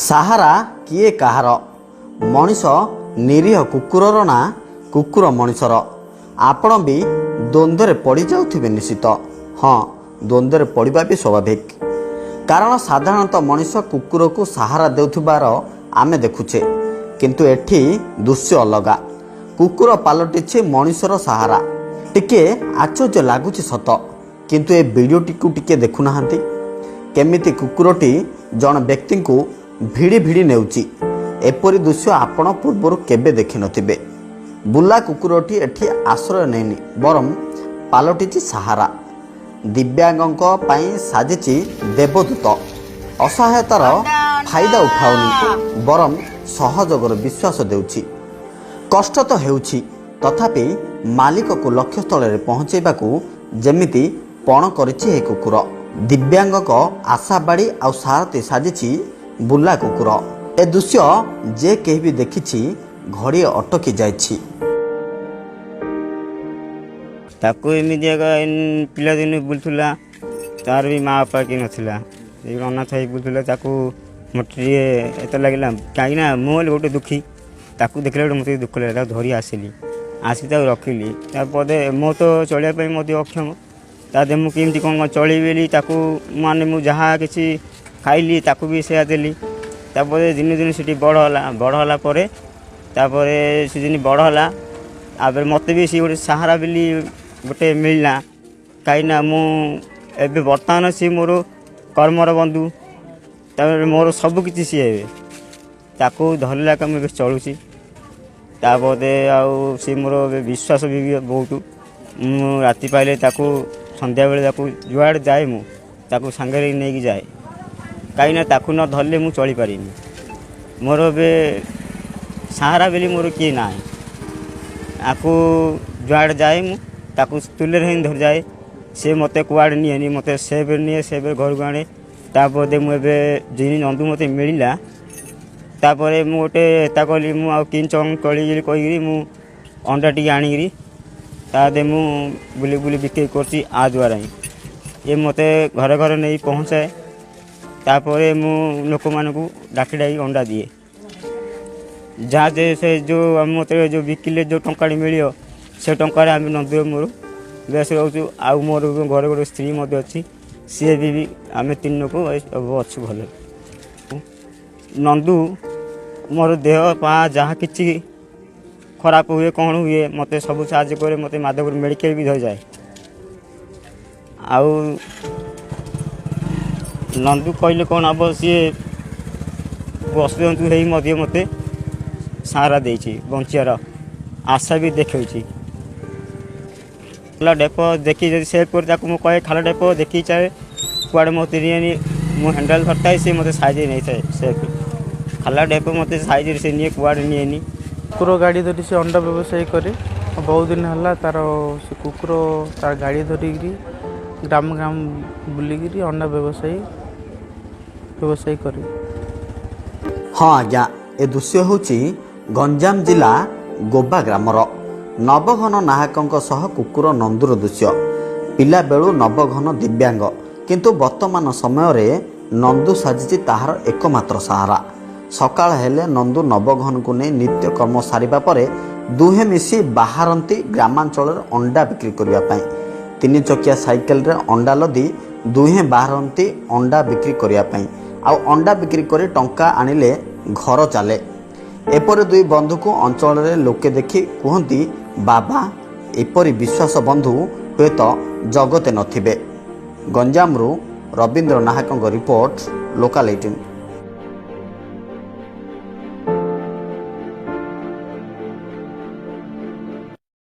ସାହାରା କିଏ କାହାର, ମଣିଷ ନିରୀହ କୁକୁରର ନା କୁକୁର ମଣିଷର? ଆପଣ ବି ଦ୍ୱନ୍ଦ୍ୱରେ ପଡ଼ିଯାଉଥିବେ ନିଶ୍ଚିତ। ହଁ, ଦ୍ୱନ୍ଦ୍ୱରେ ପଡ଼ିବା ବି ସ୍ୱାଭାବିକ, କାରଣ ସାଧାରଣତଃ ମଣିଷ କୁକୁରକୁ ସାହାରା ଦେଉଥିବାର ଆମେ ଦେଖୁଛେ, କିନ୍ତୁ ଏଠି ଦୃଶ୍ୟ ଅଲଗା। କୁକୁର ପାଲଟିଛି ମଣିଷର ସାହାରା। ଟିକେ ଆଶ୍ଚର୍ଯ୍ୟ ଲାଗୁଛି ସତ, କିନ୍ତୁ ଏ ଭିଡ଼ିଓଟିକୁ ଟିକେ ଦେଖୁନାହାନ୍ତି, କେମିତି କୁକୁରଟି ଜଣେ ବ୍ୟକ୍ତିଙ୍କୁ ଭିଡ଼ି ଭିଡ଼ି ନେଉଛି। ଏପରି ଦୃଶ୍ୟ ଆପଣ ପୂର୍ବରୁ କେବେ ଦେଖିନଥିବେ। ବୁଲା କୁକୁରଟି ଏଠି ଆଶ୍ରୟ ନେଇନି, ବରଂ ପାଲଟିଛି ସାହାରା। ଦିବ୍ୟାଙ୍ଗଙ୍କ ପାଇଁ ସାଜିଛି ଦେବଦୂତ। ଅସହାୟତାର ଫାଇଦା ଉଠାଉନି, ବରଂ ସହଯୋଗର ବିଶ୍ୱାସ ଦେଉଛି। କଷ୍ଟ ତ ହେଉଛି, ତଥାପି ମାଲିକକୁ ଲକ୍ଷ୍ୟସ୍ଥଳରେ ପହଞ୍ଚାଇବାକୁ ଯେମିତି ପଣ କରିଛି ଏହି କୁକୁର। ଦିବ୍ୟାଙ୍ଗଙ୍କ ଆଶାବାଡ଼ି ଆଉ ସାରଥୀ ସାଜିଛି ବୁଲା କୁକୁର। ଏ ଦୃଶ୍ୟ ଯେ କେହି ବି ଦେଖିଛି, ଘଡ଼ିଏ ଅଟକି ଯାଇଛି। ତାକୁ ଏମିତି ଏକା ପିଲାଦିନୁ ବୁଲୁଥିଲା, ତାର ବି ମା ବାପା କେହି ନଥିଲା, ଏଇ ଅନାଥ ହେଇ ବୁଲୁଥିଲା। ତାକୁ ମୋତେ ଟିକେ ଏତେ ଲାଗିଲା, କାହିଁକିନା ମୁଁ ହେଲି ଗୋଟେ ଦୁଃଖୀ, ତାକୁ ଦେଖିଲା ଗୋଟେ ମୋତେ ଦୁଃଖ ଲାଗିଲା। ତାକୁ ଧରି ଆସିଲି, ଆସିକି ତାକୁ ରଖିଲି। ତାପରେ ମୁଁ ତ ଚଳିବା ପାଇଁ ମଧ୍ୟ ଅକ୍ଷମ, ତା ଦେହ ମୁଁ କେମିତି କ'ଣ ଚଳିବି ବୋଲି ତାକୁ ମାନେ ମୁଁ ଯାହା କିଛି ଖାଇଲି ତାକୁ ବି ସେୟା ଦେଲି। ତାପରେ ଦିନେ ଦିନେ ସେଠି ବଡ଼ ହେଲା। ବଡ଼ ହେଲା ପରେ ତାପରେ ସେ ଦିନ ବଡ଼ ହେଲା, ତାପରେ ମୋତେ ବି ସେ ଗୋଟେ ସାହାରା ବୋଲି ଗୋଟେ ମିଳିଲା, କାହିଁକିନା ମୁଁ ଏବେ ବର୍ତ୍ତମାନ ସିଏ ମୋର କର୍ମର ବନ୍ଧୁ, ତାପରେ ମୋର ସବୁ କିଛି ସିଏ। ଏବେ ତାକୁ ଧରିଲା ମୁଁ ଏବେ ଚଳୁଛି। ତାପରେ ଆଉ ସିଏ ମୋର ଏବେ ବିଶ୍ୱାସ ବି ବହୁତ। ମୁଁ ରାତି ପାଇଲେ ତାକୁ, ସନ୍ଧ୍ୟାବେଳେ ତାକୁ ଯୁଆଡ଼େ ଯାଏ ମୁଁ ତାକୁ ସାଙ୍ଗରେ ନେଇକି ଯାଏ, କାହିଁକିନା ତାକୁ ନ ଧରିଲେ ମୁଁ ଚଳିପାରିନି। ମୋର ଏବେ ସାହାରା ବୋଲି ମୋର କିଏ ନାହିଁ। ଆକୁ ଯୁଆଡ଼େ ଯାଏ ମୁଁ ତାକୁ ତୁଲରେ ହିଁ ଧରିଯାଏ। ସେ ମୋତେ କୁଆଡ଼େ ନିଏନି, ମୋତେ ସେଫ୍ରେ ନିଏ, ସେଫ୍ରେ ଘରକୁ ଆଣେ। ତାପରେ ମୁଁ ଏବେ ଜିନି ନନ୍ଦୁ ମୋତେ ମିଳିଲା, ତାପରେ ମୁଁ ଗୋଟେ ଏତା କଲି, ମୁଁ ଆଉ କିନ୍ ଚଳି କହିକିରି ମୁଁ ଅଣ୍ଡା ଟିକେ ଆଣିକିରି ତା ଦେହରେ ମୁଁ ବୁଲି ବୁଲି ବିକ୍ରି କରୁଛି। ଆ ଦ୍ୱାରା ହିଁ ଇଏ ମୋତେ ଘରେ ଘରେ ନେଇ ପହଞ୍ଚାଏ। ତାପରେ ମୁଁ ଲୋକମାନଙ୍କୁ ଡାକି ଡାକି ଅଣ୍ଡା ଦିଏ। ଯାହା ଯେ ସେ ଯେଉଁ ମୋତେ ଯେଉଁ ବିକିଲେ ଯେଉଁ ଟଙ୍କାଟି ମିଳିବ, ସେ ଟଙ୍କାରେ ଆମେ ନନ୍ଦୁର ମୋର ବେଶ ରହୁଛୁ। ଆଉ ମୋର ଘରେ ଗୋଟେ ସ୍ତ୍ରୀ ମଧ୍ୟ ଅଛି, ସିଏ ବି ଆମେ ତିନି ଲୋକ ଅଛୁ ଭଲ। ନନ୍ଦୁ ମୋର ଦେହ ପା ଯାହା କିଛି ଖରାପ ହୁଏ କ'ଣ ହୁଏ, ମୋତେ ସବୁ ସାହାଯ୍ୟ କରେ। ମୋତେ ମାଧପୁର ମେଡ଼ିକାଲ ବି ଧରିଯାଏ। ଆଉ ନନ୍ଦୁ କହିଲେ କ'ଣ ହେବ, ସିଏ ବସନ୍ତୁ ହେଇ ମଧ୍ୟ ମୋତେ ସାହାରା ଦେଇଛି, ବଞ୍ଚିବାର ଆଶା ବି ଦେଖାଉଛି। ଖାଲ ଢେପ ଦେଖି ଯଦି ସେଭ୍ କରି ତାକୁ ମୁଁ କହେ, ଖାଲ ଢେପ ଦେଖିକି ଚାଲେ, କୁଆଡ଼େ ମୋତେ ନିଏନି। ମୁଁ ହ୍ୟାଣ୍ଡେଲ୍ ଧରିଥାଏ, ସେ ମୋତେ ସାଇଜରେ ନେଇଥାଏ ସେଫ୍। ଖାଲ ଢେପ ମୋତେ ସାଇଜରେ ସେ ନିଏ, କୁଆଡ଼େ ନିଏନି। କୁକୁର ଗାଡ଼ି ଧରି ସେ ଅଣ୍ଡା ବ୍ୟବସାୟୀ କରେ। ବହୁତ ଦିନ ହେଲା ତାର ସେ କୁକୁର ତା ଗାଡ଼ି ଧରିକିରି ଗ୍ରାମ ଗ୍ରାମ ବୁଲିକିରି ଅଣ୍ଡା ବ୍ୟବସାୟୀ କରେ। ହଁ ଆଜ୍ଞା, ଏ ଦୃଶ୍ୟ ହେଉଛି ଗଞ୍ଜାମ ଜିଲ୍ଲା ଗୋବା ଗ୍ରାମର ନବଘନ ନାହକଙ୍କ ସହ କୁକୁର ନନ୍ଦୁର ଦୃଶ୍ୟ। ପିଲାବେଳୁ ନବଘନ ଦିବ୍ୟାଙ୍ଗ, କିନ୍ତୁ ବର୍ତ୍ତମାନ ସମୟରେ ନନ୍ଦୁ ସାଜିଛି ତାହାର ଏକମାତ୍ର ସାହାରା। ସକାଳ ହେଲେ ନନ୍ଦୁ ନବଘନକୁ ନେଇ ନିତ୍ୟକର୍ମ ସାରିବା ପରେ ଦୁହେଁ ମିଶି ବାହାରନ୍ତି ଗ୍ରାମାଞ୍ଚଳରେ ଅଣ୍ଡା ବିକ୍ରି କରିବା ପାଇଁ। ତିନି ଚକିଆ ସାଇକେଲରେ ଅଣ୍ଡା ଲଦି ଦୁହେଁ ବାହାରନ୍ତି ଅଣ୍ଡା ବିକ୍ରି କରିବା ପାଇଁ, ଆଉ ଅଣ୍ଡା ବିକ୍ରି କରି ଟଙ୍କା ଆଣିଲେ ଘର ଚାଲେ। ଏପରି ଦୁଇ ବନ୍ଧୁକୁ ଅଞ୍ଚଳରେ ଲୋକେ ଦେଖି କୁହନ୍ତି, ବାବା, ଏପରି ବିଶ୍ୱାସ ବନ୍ଧୁ ହୁଏତ ଜଗତେ ନଥିବେ। ଗଞ୍ଜାମରୁ ରବୀନ୍ଦ୍ର ନାହକଙ୍କ ରିପୋର୍ଟ, ଲୋକାଲ 18।